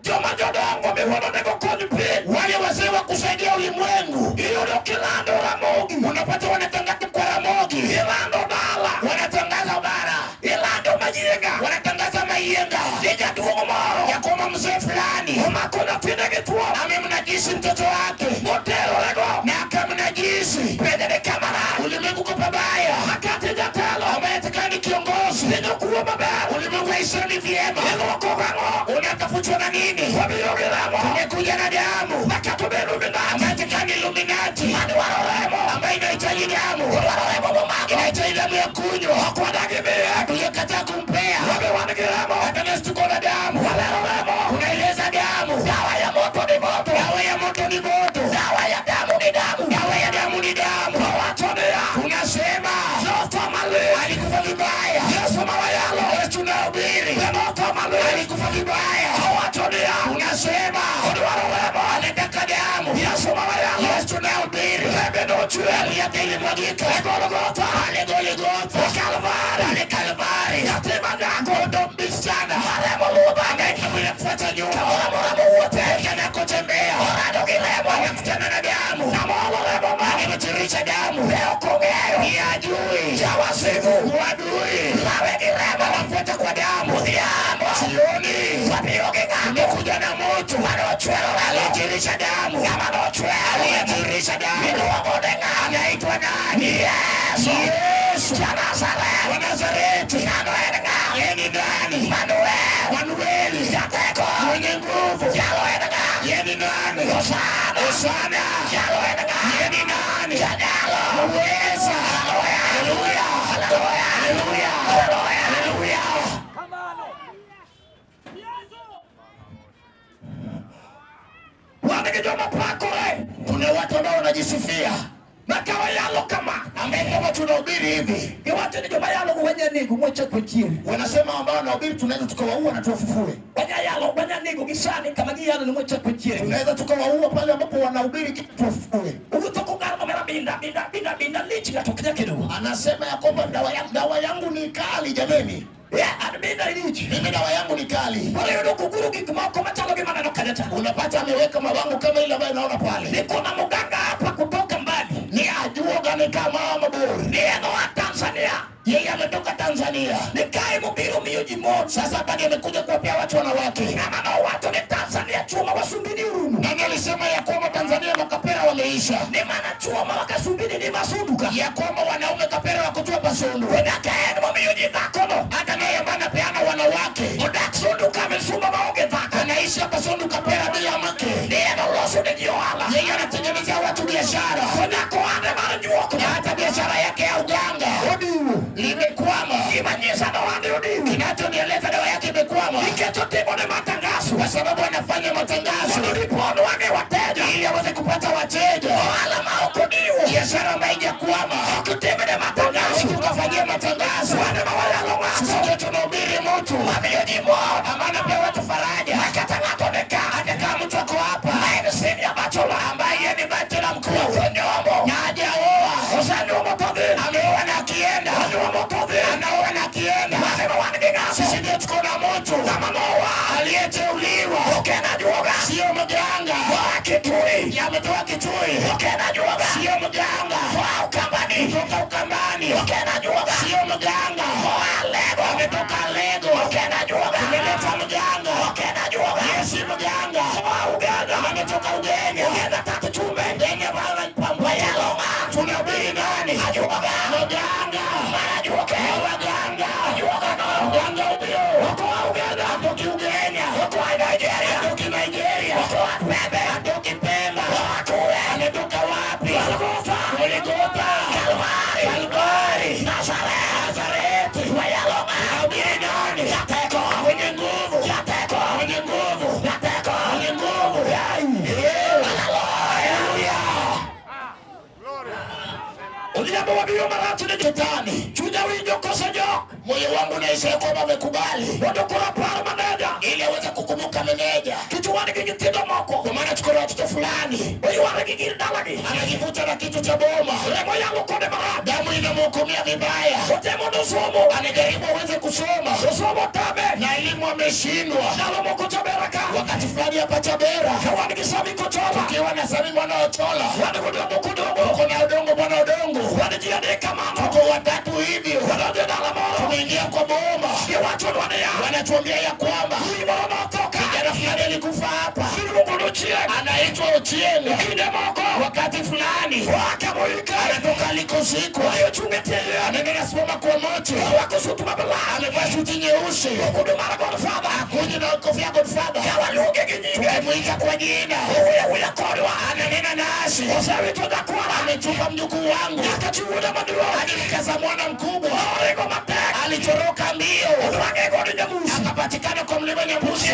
Joma jodongo miwuono onego kony piny. Wale wazee wa kusaidia ulimwengu, Iyudo kilando Ramogi. unapata wanatangaza kwa Ramogi, Ilando dala. wanatangaza bara, Ilando Mayienga. wanatangaza Mayienga Ni jaduong' moro. ya kwamba mzee fulani Omako nyathine gi thuon. amemnajisi mtoto wake Moterorego. na akamnajisi. Penye ni kama rach. Ulimwengu uko pabaya, Makati jatelo. ambaye atakani kiongozi. Piny ok wuo maber. Ulimwengu haisemi vyema. Iluoko gang'o? Unatafutwa na nini? Wabiro gi remo. Tumekuja na damu Makati obedo Illuminati. ambaye atakani Illuminati Madwaro remo. ambaye inahitaji damu, Odwaro remo momako. inahitaji damu ya kunywa. Ok wadagi miye. Hatujakataa kumpea, Wabe wan gi remo. hata nasi tuko na damu. Walero remo. Unaeleza damu, Dawa ya moto ni moto. dawa ya moto ni moto, Dawa ya damu ni damu. dawa ya damu ni damu. Wawacho niya. Tunasema Notho malit. alikufa vibaya. Yesu mawayalo. Yesu tunahubiri Notho malit. alikufa vibaya. Owacho niya. Tunasema Odwaro remo. anataka damu. Yesu mawayalo. Yesu tunahubiri Rembe nochwer. damu yake ilimwagika E Golgotha. pale Golgotha, E Kalvari. pale Kalvari. Nyathi manyako. Mtoto msichana Maremo luwo bang'e. damu inafuata nyuma, Kamoro amora mowuothe. anakotembea Orado gi remo. anakutana na damu, Namolo remo ma. anamtiririsha damu, Ne ok ong'eyo. ni ajui Jawasigu. uadui, Lawe gi remo. anafuata kwa damu. Odhiambo. Jioni Wabiro gi ng'ato. tumekuja na moto Manochwero remo. aliyetiririsha damu, Ng'ama nochwero. aliyetiririsha damu Iluongo ni ng'a? anaitwa nani? Yesu. Yesu Ja-Nazareth. wa Nazareti. Ng'ano en ng'a? Yeye ni nani? Manuel. Manueli, Jateko. mwenye nguvu. Jalo en ng'a? Yeye ni nani? Hosana. Hosana. Jalo en ng'a? Yeye ni nani? Janyalo. Muweza. Haleluya. Haleluya. Haleluya. Haleluya. Haleluya. Haleluya. Wan gi joma pakore. Kuna watu ambao wanajisifia, Ma ka wayalo kama. ambaye kama tunahubiri hivi Giwacho ni joma yalo go wanya nego mwachako chier. wanasema ambao wanahubiri tunaweza tukawaua na tuwafufue, Wanya yalo wanya nego gi sani kama giyalo ni mwachako chier. tunaweza tukawaua pale ambapo wanahubiri kitu tuwafufue. Uwuotho kogaro omera binda binda binda binda lich ng'ato ok nyal kedogo. Anasema ya kwamba dawa yangu ni kali jameni, Yeah, an binda lich. mimi dawa yangu ni kali. Koro iyudo koguro gik moko machalo gi maneno kanyo cha. Unapata ameweka mabango kama ile ambayo naona pale, Ni kuna muganga hapa kutoka mbali. ni ajuoga ni kama mabori, Ni en oa Tanzania. yeye ametoka Tanzania. Ni kae mobiro miyo ji mon. Sasa hapa ndiye amekuja kuwapea watu wanawake. Ng'ama nowacho ni Tanzania chwo ma wasumbini orumo. Nani alisema ya kwamba Tanzania makapera wameisha? Ni mana chwo ma wakasumbini ni masundu ka. Ya kwamba wanaume kapera wakutua pasundu, To nyaka en momiyo ji dhakono. hata naye ambaye anapeana wanawake Odak sundu ka misumba maonge dhako. anaishi hapa sundu kapera bila mke, Ni en oloso ne ji ohala. yeye anatengenezea watu biashara To nyaka ohande mar juok. na hata biashara yake ya uganga Odiwo. limekwama. Gima nyisa ni ohande odiwo. Kinachonieleza dawa yake imekwama Nikech otimo ne matangazo. kwa sababu anafanya matangazo Mondo dipo onwang'e wateja. ili aweze kupata wateja. Ohala ma ok odiwo. Biashara ambayo haijakwama Ok otimne matangazo. ukafanyia matangazo. Wan ema wayalo ng'ato. Sisi ndio tunahubiri mtu Wamiyo ji mor. ambaye anapea watu faraja, Ma kata ng'ato ni ka. hata kama mtu ako hapa Ma en senior bachelor. ambaye yeye ni bachelor mkuu Onyuomo. na hajaoa, Osenyuomo to dhi. ameoa na akienda, Onyuomo to dhi. anaoa na akienda. Wan ema wan gi ng'ato. Sisi ndio tuko na mtu Ng'ama nowa. aliyeteuliwa, Ok en ajuoga. sio mganga. Oa Kitui. Ametoka Kitui, Ok en ajuoga. sio mganga. Oa Ukambani. Kutoka Ukambani, Ok en ajuoga. sio mganga. Oa Lego. Ametoka Lego, Ok en ajuoga. tumeleta mganga. Ok en ajuoga. Yeye si mganga, Oa Uganda. ametoka Anatoka Ugenya. Ugenya tatu chumbe. Ugenya bwana Wayalonga. Tunahubiri nani? Ajuoga. Mganga. Marajuoke. Waganga. Ajuoga no. Mganga huyo. Okoa Ugenya. Atoki Ugenya. Okoa Nigeria. Atoki Nigeria. Okoa Pembe. Atoki Pemba. Okoa kule. Ametoka wapi? Golgotha. Golgotha. Kalvari. Kalvari. Nazareth. Nazareti. Wayalonga. Tunahubiri nani? Yateko. Mwenye nguvu. Yateko. Mwenye nguvu. Yateko. Mwenye nguvu. Haleluya. Glory. Odhiambo wabiro marach ne Shetani. Chunya winjo koso jok. Moyo wangu naisha kwamba amekubali Mondo koro apar maneja. ili aweze kukumbuka meneja, Kech wan gi nyithindo moko. kwa maana tuko na watoto fulani Oyware gi gir dalagi. anajivuta na kitu cha boma, Remo yalo kode marach. damu inamhukumia vibaya, Otemo nosomo. anajaribu aweze kusoma Osomo tame. na elimu ameshindwa. Ndalo moko Chabera ka. Wakati fulani hapa Chabera Ka wan gi Sami Kochola. tukiwa na Sami mwana Ochola, Wan godongo kodongo. tuko na Odongo mwana Odongo, Wan ji adek kamano. tuko watatu hivyo, Wadonjo e dala moro. tumeingia kwa boma, Giwachonwa niya. wanatuambia ya kwamba Wuoyi moro notho ka. kijana fulani alikufa hapa, Iluongo ni Ochieng'. anaitwa Ochieng. Kinde moko. Wakati fulani Oa kamoike. anatoka alikozikwa, Odhi ochung' e tie yien. anaenda nasimama kwa moto, Orwako sut mabelar. amevaa suti nyeusi, Ogudu mar Godfather. akuji na kofia ya Godfather. Ka waluonge gi nyinge. Tukimuita kwa jina, Owuoyo awuoya kodwa. ananena nasi, Osewito nyakwara. amechupa mjukuu wangu Nyaka chi wuoda maduong'. hadi mkaza mwana mkubwa, Noringo matek. alitoroka mbio Onwang'e god Nyamusi. akapatikana kwa mlima Nyambusi.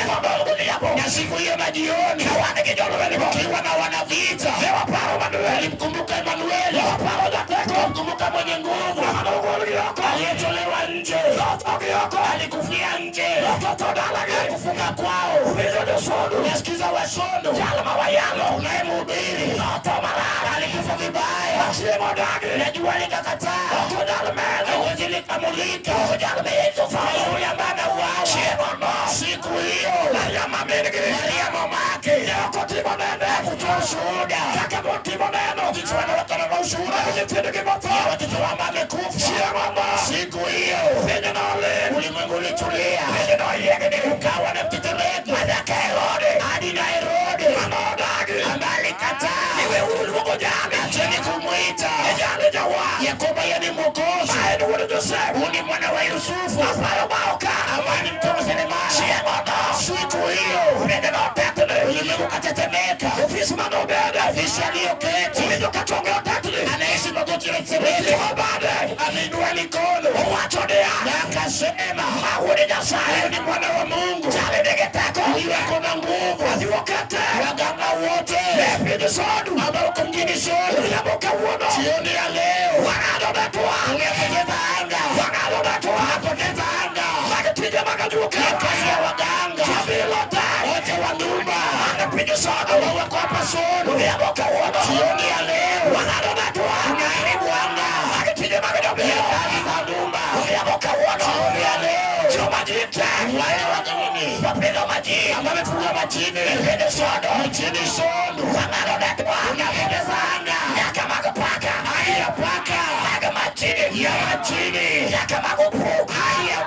Odhiambo. Na siku hiyo na jioni, Ka wan gi jolweny go. tukiwa na wanavita, Ne waparo Manuel. alimkumbuka Emanueli, Ne waparo Jateko. tukamkumbuka mwenye nguvu Ng'ama nogol gi oko. aliyetolewa nje, Notho gi oko. alikufia nje, Noketho dalagi. hakufunga kwao. Winjo josodu. Nasikiza wasondo Jal ma wayalo. tunayemhubiri Notho marach. alikufa vibaya, Chieng' odagi. na jua likakataa, Ok onyal menyo. hawezi likamulika. Ok onyal miyo Na yule ambaye anauawa Chieng' ono. siku hiyo, Maria ma min-gi. Maria mamake Ne ok otimo neno. hakutoa ushuhuda Kaka motimo neno. jinsi wanawake na ushuhuda Mag nyithindgi motho. ya watoto wao amekufa. Chieng' ono. Siku hiyo Piny noling'. ulimwengu ulitulia, Piny noyiengni. ukawa na mtetemeko Manyaka Herode. hadi na Herode Mama odagi. ambaye alikataa, Iweuru luongo jali. acheni kumwita Jali jawar. ya kwamba yeye ni mwokozi, Ma en wuod Josef. huyu ni mwana wa Yusufu, Apayo ma oka. ambaye ni mtoto wa seremala. Chieng' ono. Siku hiyo Piny notetni. ulimwengu ukatetemeka, Ofis manobede. ofisi aliyoketi Winjo ka chonge otetni. anaishi magoti yanatetemeka, Oting'o bade. ameinua mikono Owacho niya. na akasema, Ma wuod Nyasaye. huyu ni mwana wa Mungu, Jali nigi teko. huyu ako na nguvu. Ajuokete. Waganga wote E piny Sondu. ambao uko mjini Sondu, Odhiambo kawuono. jioni ya leo Wang'ado ne twak. unapoteza anga, Wang'ado ne twak. unapoteza anga Mag tije mag ajuoke. ya kazi ya waganga Jobilo te. wote wa nyumba Man e piny Sondu. ambao wako hapa Sondu, Odhiambo kawuono. jioni ya leo Wang'ado ne twak. unaharibu anga Mag tije mag ya jobilo. kazi za nyumba, Odhiambo kawuono. jioni ya leo Joma ji te. wale wageni Wapidho majini. ambao wamefuga majini E piny Sondu. mjini Sondu, Wang'ado ne twak. unapoteza anga Nyaka mag paka. hadi ya paka Mag majini. ya majini Nyaka mag opuk. hadi ya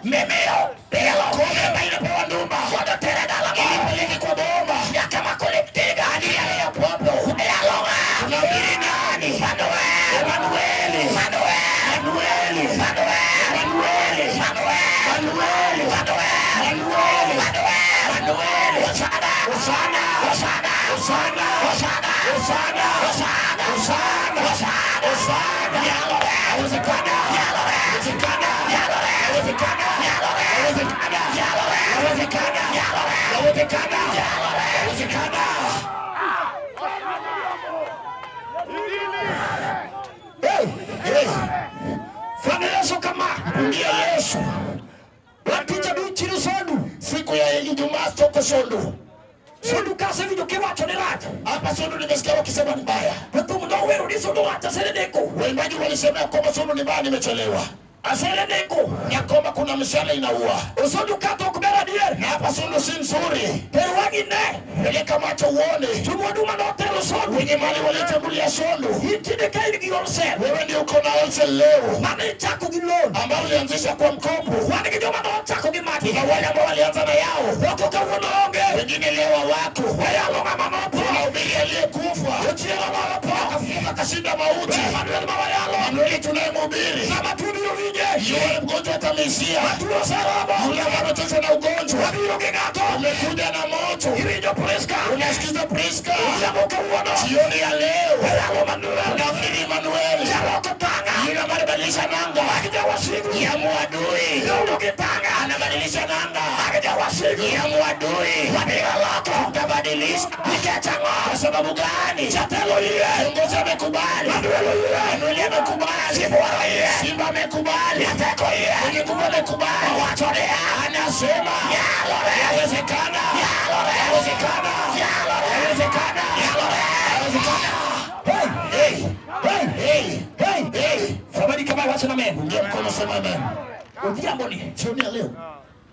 Mimiyo bilo. kombe ambayo inapewa ndumba Mondo tere dala moro. ilipeleke kwa bomba Nyaka ma kolektiga. hadi yale ya popo. Yalonga. Unahubiri nani? Manuel. Emanueli, Manuel. Emanueli, Manuel. Emanueli, Manuel. Emanueli, Manuel. Emanueli, Manuel. Emanueli. Hosana. Hosana, Hosana. Hosana, Hosana. Hosana, Hosana. Hosana, Hosana. Hosana. Yalore. Hawezekana, Yalore. hawezekana, Yalore. hawezekana, Yalore. hawezekana, Yalore. hawezekana, Yalore. hawezekana, hawezekana. Hey, hey. Fanya Yesu kama Ndiye Yesu. Waticha duchiro Sondu. Siku ya Ijumaa soko Sondu. Sondu kasewinjo kiwacho ni rach. Hapa Sondu nimesikia wakisema ni mbaya. To thum nowero ni Sondu rach aseredeko. Waimbaji walisema ya kwamba Sondu ni mbaya, nimechelewa. Aseredeko. Ya kwamba kuna mishale inaua. Osondu kata ok ber adier. Na hapa Sondu si nzuri. Ter wang'i ne. Peleka macho uone. Jomwandu manotelo Sondu. Wenye mali walitangulia Sondu. In tinde ka in gi wholesale. Wewe ndio uko na wholesale leo Mane ichako gi loan. ambao ulianzisha kwa mkopo. Wan gi joma nochako gi magi. Na wale ambao walianza na yao, Moko kawuono onge. wengine leo hawako. Wayalo ng'ama notho. aliyekufa akafufuka akashinda mauti. Emanueli tunayemhubiri, yule mgonjwa atamisia, yule ambaye ameteswa na ugonjwa, umekuja na moto, unasikiza Priska jioni ya leo, unamwamini Emanueli yule ambaye anabadilisha nanga ya muadui, anabadilisha nanga ya muadui, utabadilisha. Kwa sababu gani? Kiongozi amekubali, Emanueli amekubali, Simba amekubali, mwenye nguvu amekubali, anasema yawezekana, yawezekana, yawezekana, yawezekana. Hey! Hey, Hey! hey, Hey! hey. Somebody kama wacho na amen. Ungia mkono, sema amen. Odhiambo ni Jioni ya leo,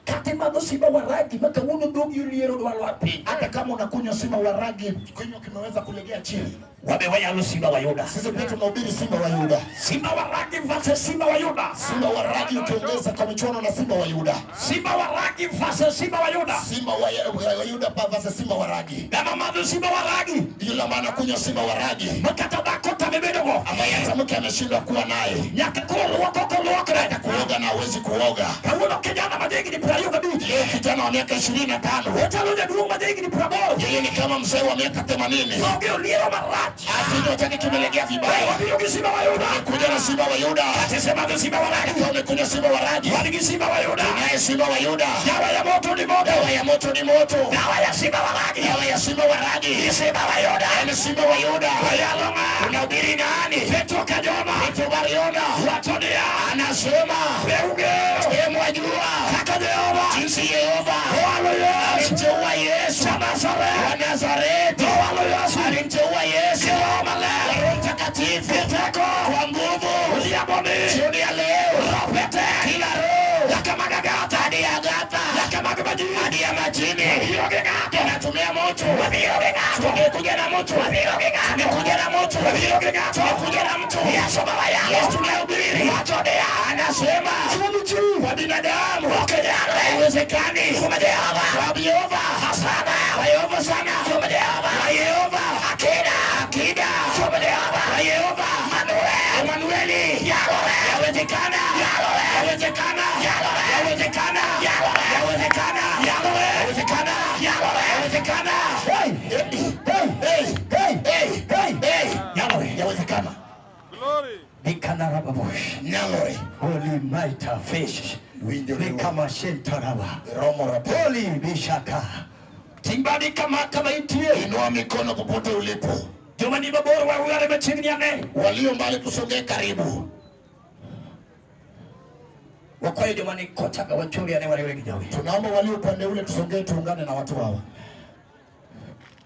kata imadho simba waragi ma kawuono dhogi oliero dwa lwar piny. hata kama unakunywa simba wa ragi, kinywa kimeweza kulegea chini. Wabe wayalo simba wa Yuda. Sisi pia tunahubiri simba wa Yuda. Simba waragi versus simba wa Yuda. Simba wa ragi ukiongeza kwa michuano na simba wa Yuda. Simba waragi versus simba wa Yuda. Simba wa Yuda pa versus simba wa ragi. Ng'ama madho simba waragi Yule ambaye anakunywa simba wa ragi, ma kata dhako tame bedogo ambaye hata mke ameshindwa kuwa naye, nyaka koro luoko ok oluokre. hata kuoga na hawezi kuoga. Kawuono kijana ma jahigni 25 Leo kijana wa miaka 25, ochalo jaduong' ma jahigni 80. yeye ni kama mzee wa miaka 80. Dhoge oliero marach. Kinywa chake kimelegea vibaya. Wabiro gi simba wa Yuda. Kuja na simba wa Yuda. Kata imadho simba waragi. Kama umekunywa simba wa ragi, Wan gi simba wa Yuda. naye simba wa Yuda. Dawa ya moto ni moto. Dawa ya moto ni moto. Dawa ya simba waragi. Dawa ya simba wa ragi. Ni simba wa Yuda. Ni simba wa Yuda. Wayalo ng'a? Unahubiri nani? Petro Kajoma. Petro Bariona Wacho niya. anasema, Be ung'eyo e mwajua kaka Jehova jinsi Yehova owalo Yesu alimteua Yesu wa Nazareth. wa Nazareti, Owalo Yesu alimteua Yesu gi Roho Maler kwa Roho Mtakatifu gi teko. kwa nguvu. Odhiambo ni Jioni ya leo roho te kila roho nyaka mag agata hadi ya agata nyaka mag majini hadi ya majini wabiro gi ng'ato inatumia moto. wabiro gi ng'ato Tumekuja na moto, wabiro gi ng'ato tumekuja na moto, wabiro gi ng'ato tumekuja na mtu. Yesu ma wayalo Yesu tunayehubiri wacho niya anasema kwa binadamu ok nyalre haiwezekani, kuom Jehova kwa Yehova sana kwa Yehova sana, kuom Jehova kwa Yehova akida akida, kuom Jehova kwa Yehova Manuel Emanueli, nyalore yawezekana, nyalore yawezekana, nyalore yawezekana, nyalore yawezekana, nyalore yawezekana, nyalore yawezekana. Hey! Hey, Hey! hey, Hey! hey, Hey! hey, nyalore yawezekana. Glory. Nikanarababush Nyalore, Holy mighty fish. winjo riwo, Nikamashentarawa. romo rapo. Holy bishaka. Timbadi kama kama intie Inua mikono popote ulipo, joma ni mabor wawere machiegni ane walio mbali tusogee karibu. wakwayo joma ni kocha ga wachuri ane wariwre gi jogi Tunaomba walio upande ule tusogee, tuungane na watu hawa.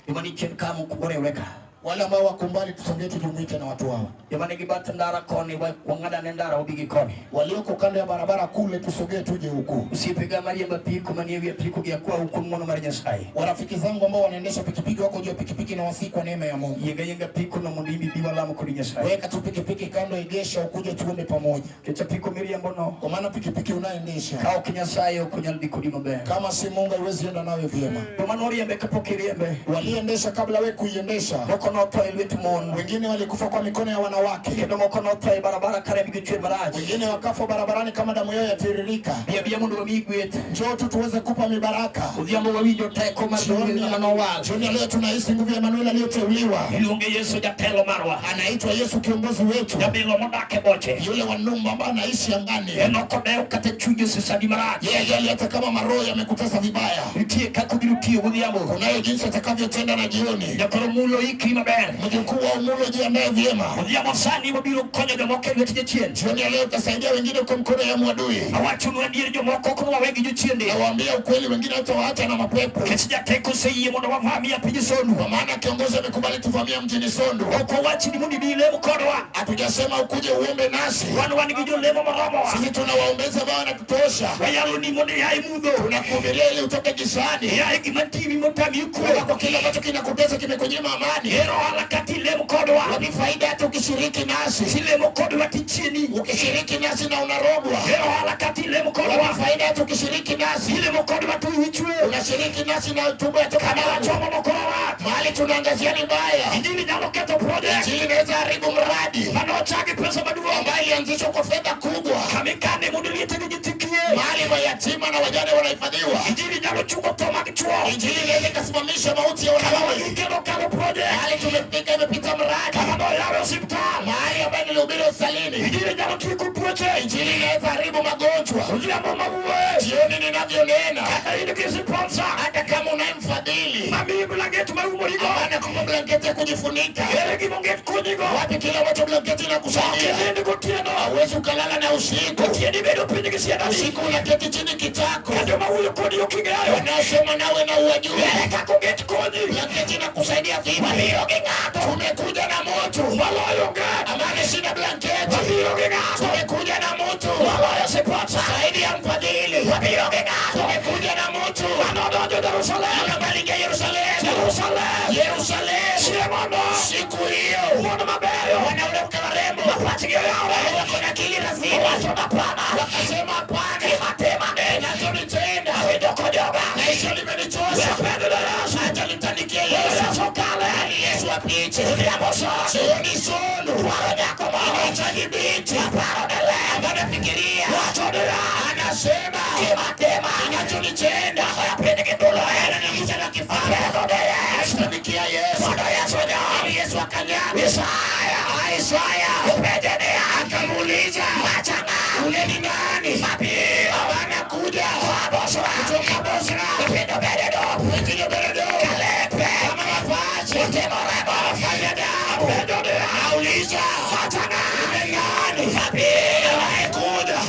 joma ni chien ka mok oriwre ka Wale ambao wako mbali tusogee, tujumuike na watu hawa. joma nigi bath ndara koni wang'ad ane ndara wabi gi koni Walioko kando ya barabara kule tusogee, tuje huku. osiepega mariembo apiko manie wi apiko gi akwau kuom ng'wono mar Nyasaye Warafiki zangu ambao wanaendesha pikipiki wako juu ya pikipiki na wasii kwa neema ya Mungu. yienga yienga apiko no mondo in bi walam kodi Nyasaye Weka tu pikipiki kando, egesha, ukuje tuombe pamoja, nikech apiko miriembo no kwa maana pikipiki unaendesha ka ok Nyasaye ok onyal dhi kodi maber kama si Mungu haiwezi enda nawe vyema. joma noriembe kapok iriembe Waliendesha kabla we kuiendesha, moko notho e lwet mon wengine walikufa kwa mikono ya wanawake, kendo moko notho e barabara ka rembgi chwer marach wengine wakafa barabarani kama damu yao yatiririka. bi abiya mondo wamiyi gweth Njoo tu tuweze kupa mibaraka. odhiambo wawinjo teko mar ng'ama nowal Jioni ya leo tunahisi nguvu ya Emanuel aliyoteuliwa, iluonge Yesu jatelo marwa anaitwa Yesu kiongozi wetu, jabilo modak e boche yule wa Numba ambaye anaishi angani. en ok odew kata chunyi osesandi marach Yeye ajali hata kama maroho yamekutesa vibaya, nitie kaka obiro tiyo godhiambo kunayo jinsi atakavyotenda na jioni. jakoro mulo ikri maber Mjukuu wa Umulo, jiandae vyema. odhiambo sani wabiro konyo jomoko e lwet jachien Jioni ya leo utasaidia wengine kwa mkono ya mwadui. awachonu adier jomoko ok nwawe gi jochiende Nawaambia ukweli, wengine hata waacha na mapepo, nikech jateko oseyie mondo wavamia piny Sondu kwa maana kiongozi amekubali tuvamia mjini Sondu. ok wawachni mondo ibi ilem kodwa Hatujasema ukuje uombe nasi, wan wan gi jolemo moromowa sisi tuna waombezi ambao wanatutosha. wayaloni mondo ia e mudho Tunakuhubiria ili utoke gizani, ia e gima timi motami kutoka kwe kwa kile ambacho kinakutesa kimekunyima amani. ero Ero ohala kata ilem kodwa. Wapi faida hata ukishiriki nasi? Tilemo kodwa tichieni. Ukishiriki nasi na unarogwa. Ero ohala kata ilem Wapi kodwa. faida hata ukishiriki nasi? Ilemo kodwa to ichwe. Unashiriki nasi na tumbo yatoka Kama damu. wachomo mokoro wach. Mahali tunaangazia ni mbaya. Injili nyalo ketho project. Injili inaweza haribu mradi Manochaki pesa maduong'. ambayo ilianzishwa kwa fedha kubwa. Kamikane mondo liete gi nyithi kiye. Mahali mayatima na wajane wanahifadhiwa. Injili nyalo chungo tho mag chwo. Injili inaweza ikasimamisha mauti ya Kama wanaume. wagikelo kalo project. Mahali tumefika imepita mradi. Kama noyawe osiptal. Mahali ambayo nilihubiri hospitalini. Injili nyalo tieko tuoche. Injili inaweza haribu magonjwa. Odhiambo mawuoye. Jioni ninavyonena, Kata in gi sponsor. hata kama unayemfadhili Mamiyi blanket maumorigo. ambaye anakupa blanketi ya kujifunika, Ere gima onget konyigo. wapi kile ambacho blanketi inakusaidia? Okinind gotieno. Hauwezi ukalala na usiku. Gotieno ibedo piny gi siendani. Usiku unaketi chini kitako, Ka joma wuoyo kodi ok ing'eyo. wanaosema nawe na uwajui. Ere kaka onget konyi. Blanketi inakusaidia vipi? Wabiro gi ng'ato. Tumekuja na moto Maloyo ng'ato. ambaye ameshinda blanketi. Wabiro gi ng'ato. Tumekuja na moto Maloyo sponsor. zaidi ya mfadhili. Wabiro gi ng'ato. Tumekuja na moto Manodonjo Jerusalem. Yule ambaye aliingia Yerusalemu, Jerusalem. Yerusalemu Chieng'ono. siku hiyo Mon mabeyo. wanaume warembo Mapachgi oyawre. wako na akili razima, Owacho mapana. wakasema hapana, Gimatimane. kinachonitenda Awinjo kojoga. na hicho limenichosha, Wependo ne Yesu. acha nimtandikie Yesu, Yesu kale. ili Yesu apite. Odhiambo son. Sioni sulu Dwaro nyako moro. inahitaji binti Aparo ne ler. ambaye anafikiria, Wacho niya. anasema Gimatima. kinachonitenda Oya piny gi dulo en. ananiuza na kifaa, Apendo ne Yesu. namtandikia Yesu Mondo Yesu onyon. ili Yesu akanyage. Isaya. Isaya Openje niya. akamuuliza, Wacha ng'a. ule ni nani? Mabiro. Anakuja Koa Bosra. kutoka Bosra, Nyithindo bede dop. wengine Beredo, Kalepe. kama mavazi Otimo remo. wanafanya damu. Openjo niya. Nauliza, Wacha ng'a. ule ni nani? Mabiro. Anayekuja.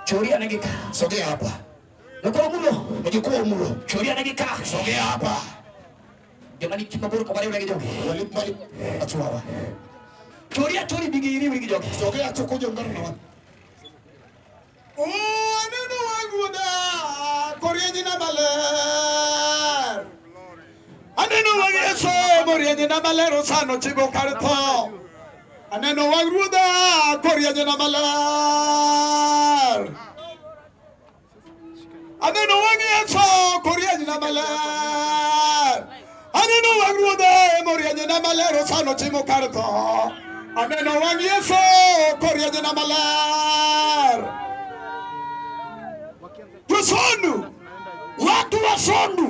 Choria negi ka. Sogea hapa, Nokoro mulo. mjukuu umulo, Choria negi ka. sogea hapa. Joma ni mabor kama riwre gi jogi. Wali mbali watu hawa. Choria chori bigi iriwri gi jogi. Sogea tu kuja ungana na watu. Aneno wang' Ruodha korienyna maler. Aneno wang' Yesu morienyna maler osano chiko kar tho. Aneno wang' Ruodha korienyna maler. Aneno wang' Yesu korienyna maler. Aneno wang' Ruodha morienyna maler osano chimo kar tho. Aneno wang' Yesu korienyna maler. Josonu, Watu wa Sondu.